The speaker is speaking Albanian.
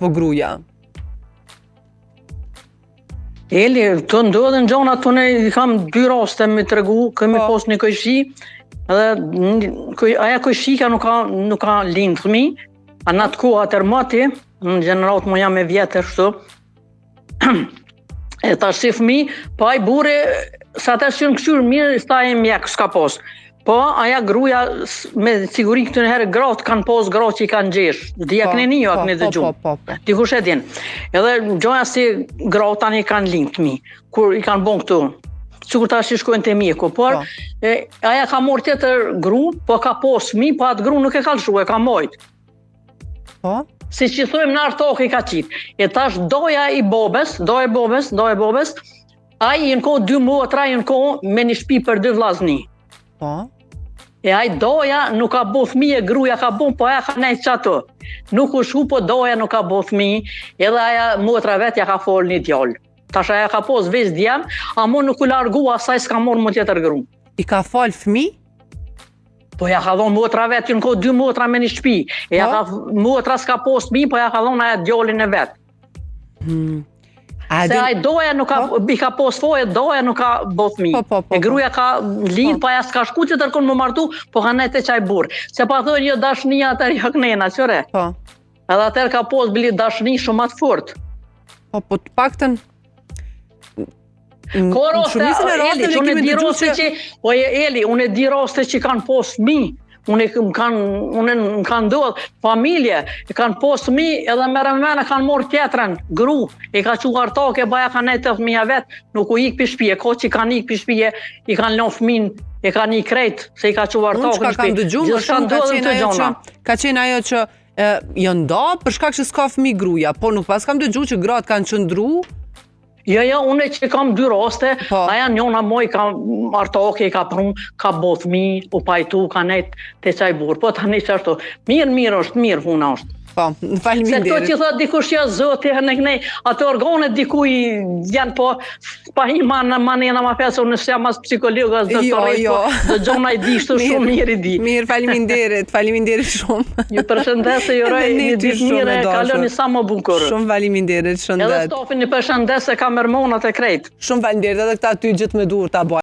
Po gruja. Eli, të ndodhin gjonat, unë i kam dy raste me tregu, kemi po. pos një kojshi, edhe koj, aja kojshika nuk ka, nuk ka lind fëmi, a në atë kohë atëherë moti, në gjeneratë më jam e vjetër shtu, e tash si fëmi, po ai burri, sa ata s'janë kqyrë mirë, sta e mjek, s'ka pos. Po, aja gruja, me siguri këtu në herë gratë kanë pos gratë që i kanë gjesh. Di a po, keni ni, jo, a po, keni po, dëgju. Po, po, po. Dikush e din. Edhe gjoja si gratë tani kanë lind fëmi, kur i kanë bon këtu. Sikur tash i shkojnë te mjeku, por po. e, aja ka marrë tjetër gru, po ka pos fëmi, po atë gru nuk e ka lëshu, e ka mojt. Po? Siç i thojmë në artokë i ka qitë. E tash doja i bobes, doja i bobes, doja i bobes, ai janë konë dy motra, janë konë me një shpi për dy vllazni. Po? E ai doja nuk ka bo fëmi e gruja ka bo, po aja ka nejtë qato. Nuk u shu, po doja nuk ka bo fëmi, edhe aja motra vet ja ka falë një djalë. Tash aja ka pos veç djem, amo nuk u largu asaj s'ka marrë më tjetër gru. I ka falë fëmi? Po ja ka dhonë motra vet, janë konë dy motra me një shpi. E ja po? ka motra s'ka pos fmi, po ja ka dhonë aja djalin e vet. Hmm. A Se ai doja nuk ka po? i ka pos foje, doja nuk ka bo fmi. Po, po, po, e po. gruaja ka lind, po, po aja s'ka shku tjetërkun me u martu, po ka nejtë te qaj burrë. Se pa thonë jo dashnia atëherë jo knena, qëre? Po. Edhe atëherë ka pos bili dashni shumë atë fort. Po, po të paktën Ko raste, Eli, që unë e di raste që, o e Eli, unë e di raste që kanë pos fmi, unë më kanë, unë më kanë ndodhë, familje, e kanë pos fmi, edhe merre me mene kanë morë tjetrën, gru, e ka çu artake, baja kanë nejtë te fëmija vet, nuk u ikë pi shpije, ko që kanë ikë pi shpije, i kanë lonë fëmin, e kanë ikë krejt, se i ka çu artake në shpi. Unë çka kam dëgju, më shumë ka qenë ajo që, ka qenë ajo që, e, janë nda, për shkak që s'ka fëmi gruja, po nuk pas kam dëgju që gratë kanë qëndru, Jo, jo, unë që kam dy raste, po. aja njona moj ka artake, i ka pru, ka bo fmi, u pajtu, ka nejt te qaj burrë. Po tani qashtu, mirë, mirë është, mirë puna është. Po, faleminderit. Se këto që thot dikush jo zoti, ne ne, ato organet diku i janë po pa hi ma në ma në ma pesë, unë s'jam as psikolog as jo, doktor, jo. po dëgjona i di shtu shumë mirë i di. Mirë, faleminderit, faleminderit shumë. Ju përshëndes e ju uroj një ditë mirë, kaloni sa më bukur. Shumë faleminderit, shëndet. Edhe stafin i përshëndes e kamermonat e krejt. Shumë faleminderit, edhe këta ty gjithë me dur ta bëj.